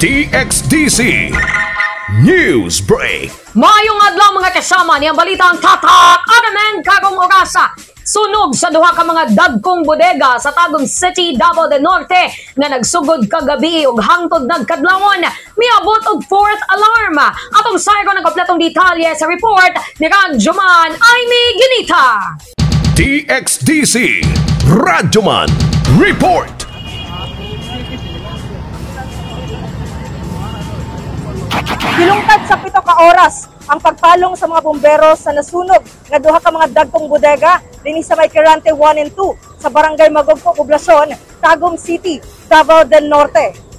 DXDC News Break. Maayong adlaw, mga kasama, niyang balita ang Tatak RMN karong orasa. Sunog sa duha ka mga dagkong bodega sa Tagum City, Davao del Norte nga nagsugod kagabi ug hangtod nagkadlawon miabot og fourth alarm. Atong sayro ng kompletong detalye sa report ni Radyoman Amy Ginita. DXDC Radyoman Report. Gilungtad sa 7 ka oras ang pagpalong sa mga bumbero sa nasunog nga duha ka mga dagkong bodega dinhi sa may Quirante 1 and 2 sa Barangay Magugpo, Poblacion, Tagum City, Davao del Norte.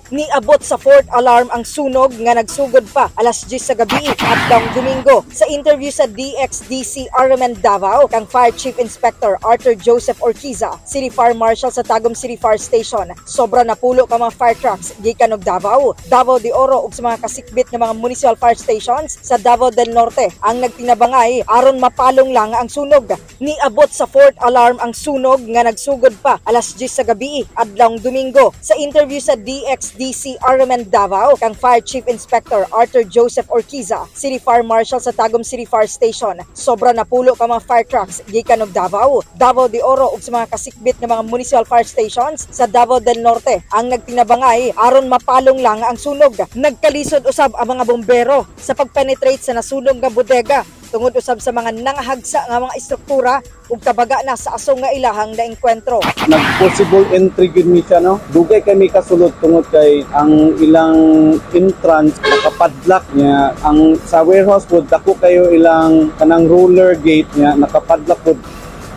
Niabot sa fourth alarm ang sunog nga nagsugod pa alas 10 sa gabi adlong Domingo. Sa interview sa DXDC RMN Davao kang Fire Chief Inspector Arthur Joseph Orquiza, City Fire Marshal sa Tagum City Fire Station, sobra na pulo ka mga fire trucks gikan og Davao, Davao de Oro ug sa mga kasikbit nga mga municipal fire stations sa Davao del Norte ang nagtinabangay aron mapalong lang ang sunog. Niabot sa fourth alarm ang sunog nga nagsugod pa alas 10 sa gabi adlong Domingo. Sa interview sa DXDC RMN Davao kang Fire Chief Inspector Arthur Joseph Orquiza, City Fire Marshal sa Tagum City Fire Station, sobra na pulo ka mga fire trucks gikan og Davao, Davao de Oro ug sa mga kasikbit nga mga municipal fire stations sa Davao del Norte ang nagtinabangay aron mapalong lang ang sunog. Nagkalisod usab ang mga bombero sa pagpenetrate sa nasunog nga bodega tungod usab sa mga nangahagsa nga mga istruktura ug kabaga na sa asong nga ilahang naengkwentro. Nag-possible entry gyud mi siya, no? Dugay kami kasulod tungod kay ang ilang entrance nakapadlock niya. Ang sa warehouse pod, dako kayo ilang kanang roller gate niya, nakapadlock pod,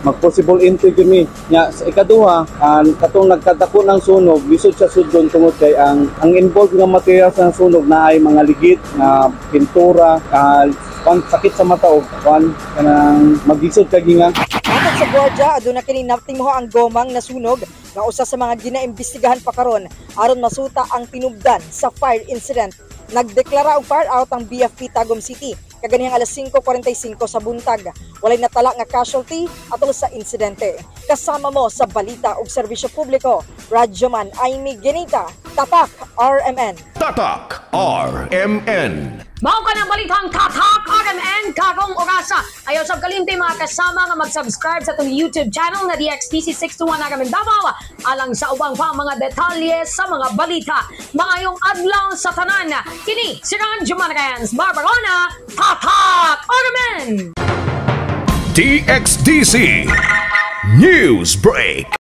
mag possible entry gyud mi nya. Sa ikaduha, ang katong nagkadako ng sunog, lisod sa sudlon tungod kay ang involved nga materials ng sunog na ay mga ligit nga pintura, kwan, sakit sa mata og kwan, kanang maglisod kag hinga. Matod sa gwardiya, aduna kini natimho ang gomang nasunog nga usa sa mga ginaimbestigahan pa karon aron masuta ang tinubdan sa fire incident. Nagdeklara og fire out ang BFP Tagum City kaganihang alas 5:45 sa buntag. Walay natala nga casualty atol sa insidente. Kasama mo sa balita ug serbisyo publiko, Radyoman Amy Genita, Tatak RMN. Tatak RMN. Mao ka ng balitang Tatak RMN karong orasa. Ayaw sa kalimti, mga kasama, nga mag-subscribe sa atong YouTube channel nga DXTC 621 RMN Davao alang sa ubang pa mga detalye sa mga balita. Maayong adlaw sa tanan. Kini si Ranjuman Rens Barbarona, Tatak RMN. DXDC News Break.